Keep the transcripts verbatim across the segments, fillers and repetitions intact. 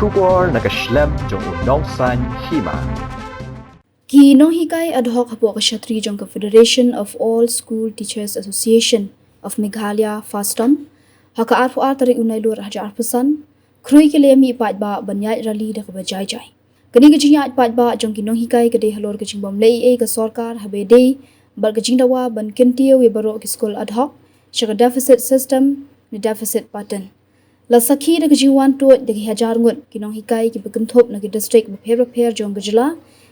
Khubor na ka shlem jong u nongsan hima. Ki nonghikai ad hoc hapoh ka shatri jong ka Federation of All School Teachers Association of Meghalaya, FASTOM, ha ka arphew ar tarik u Nailur arhajar arphew san, khrui ki la mih paidbah ban ïaid rally da kaba jai jai. Kane ka jingïaid paidbah jong ki nonghikai ka dei halor ka jingbym leh ei ei ka sorkar haba ïadei bad ka jingdawa ban kyntiew ïa baroh ki skul ad hoc sha ka deficit system ne deficit pattern. La sakhi da ka jingwan tuid da ki hajar ngut ki nonghikai kiba kynthup na ki distrik bapher bapher jong ka jylla.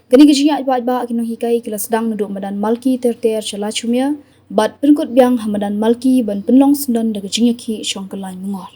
Kane ka jingïaid paidbah ki nonghikai ki la sdang naduh madan Malki ter ter sha Laitumkhrah bad pynkut biang ha madan Malki ban pynlong syndon da ka jingïakhih shong ka lain mungor.